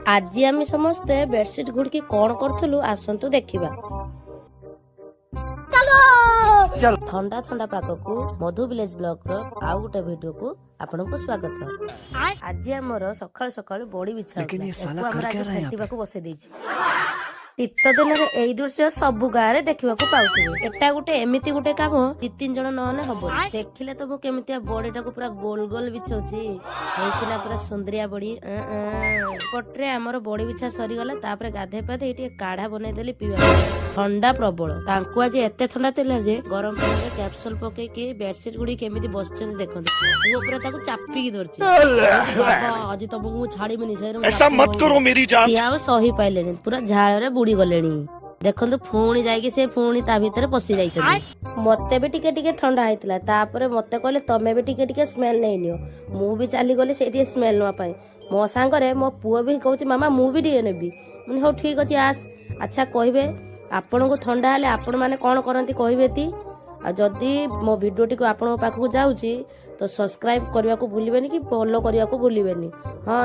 ଆଜି ଆମେ ସମସ୍ତେ ବେଡସିଟ୍ ଘୋଡ଼ିକି କଣ କରୁଥିଲୁ, ଆସନ୍ତୁ ଦେଖିବା। ଥଣ୍ଡା ଥଣ୍ଡା ପାଗକୁ ମଧୁ ଭିଲେଜ ବ୍ଲଗର ଆଉ ଗୋଟେ ଭିଡିଓକୁ ଆପଣଙ୍କୁ ସ୍ୱାଗତ। ଆଜି ଆମର ସକାଳୁ ସକାଳୁ ବଡି ବିଛା लेकिन ହଉଥିଲା। ये साला ଏକୁ ଆମର कर ଆଜି क्या रहा है यहाँ? ଫେଟିବାକୁ ବସେଇ ଦେଇଛି। ଶୀତ ଦିନରେ ଏଇ ଦୃଶ୍ୟ ସବୁ ଗାଁରେ ଦେଖିବାକୁ ପାଉଥିବେ। ଏଟା ଗୋଟେ ଏମିତି ଗୋଟେ କାମ, ଦି ତିନି ଜଣ ନହେଲେ ହବନି। ଦେଖିଲେ ତ ମୁଁ କେମିତିଆ ବଡିଟାକୁ ପୁରା ଗୋଲ ଗୋଲ ବିଛଉଛି, ହେଇଛି ନା ପୁରା ସୁନ୍ଦରିଆ ବଡି। ଆଁ, ଆଁ। ପଟରେ ଆମର ବଡି ବିଛା ସରିଗଲା। ତାପରେ ଗାଧେଇ ପାଧେଇ ଟିକେ କାଢା ବନେଇଦେଲି ପିଇବା ପାଇଁ। ଥଣ୍ଡା ପ୍ରବଳ ତାଙ୍କୁ ଆଜି, ଏତେ ଥଣ୍ଡା ଥିଲା ଯେ ଗରମ ପାଣିରେ କ୍ୟାପସୁଲ ପକେଇକି ବେଡସିଟ୍ ଗୁଡିକ କେମିତି ବସିଛନ୍ତି ଦେଖନ୍ତୁ। ପୁଅ ପୁରା ତାକୁ ଚାପିକି ଧରିଛି। ବାବା, ଆଜି ତମକୁ ମୁଁ ଛାଡିବିନି। ସେ ऐसा मत करो मेरी जान। ସିଏ ଆଉ ସହି ପାଇଲେନି, ପୁରା ଝାଳରେ ବୁଡି ଗଲେଣି। ଦେଖନ୍ତୁ, ପୁଣି ଯାଇକି ସେ ପୁଣି ତା ଭିତରେ ପଶି ଯାଇଛନ୍ତି। ମତେ ବି ଟିକେ ଟିକେ ଥଣ୍ଡା ହେଇଥିଲା। ତାପରେ ମତେ କହିଲେ, ତମେ ବି ଟିକେ ଟିକେ ସ୍ମେଲ ନେଇନିଅ। ମୁଁ ବି ଚାଲିଗଲି ସେଇଠି ସ୍ମେଲ ନେବା ପାଇଁ। ମୋ ସାଙ୍ଗରେ ମୋ ପୁଅ ବି କହୁଛି, ମାମା, ମୁଁ ବି ଟିକେ ନେବି। ମୁଁ କହିଲି, ହଉ ଠିକ ଅଛି, ଆସ। ଆଚ୍ଛା କହିବେ, ଆପଣଙ୍କୁ ଥଣ୍ଡା ହେଲେ ଆପଣମାନେ କଣ କରନ୍ତି କହିବେ ତି? ଆଉ ଯଦି ମୋ ଭିଡ଼ିଓଟିକୁ ଆପଣଙ୍କ ପାଖକୁ ଯାଉଛି ତ ସବସ୍କ୍ରାଇବ କରିବାକୁ ଭୁଲିବେନି କି ଫଲୋ କରିବାକୁ ଭୁଲିବେନି। ହଁ।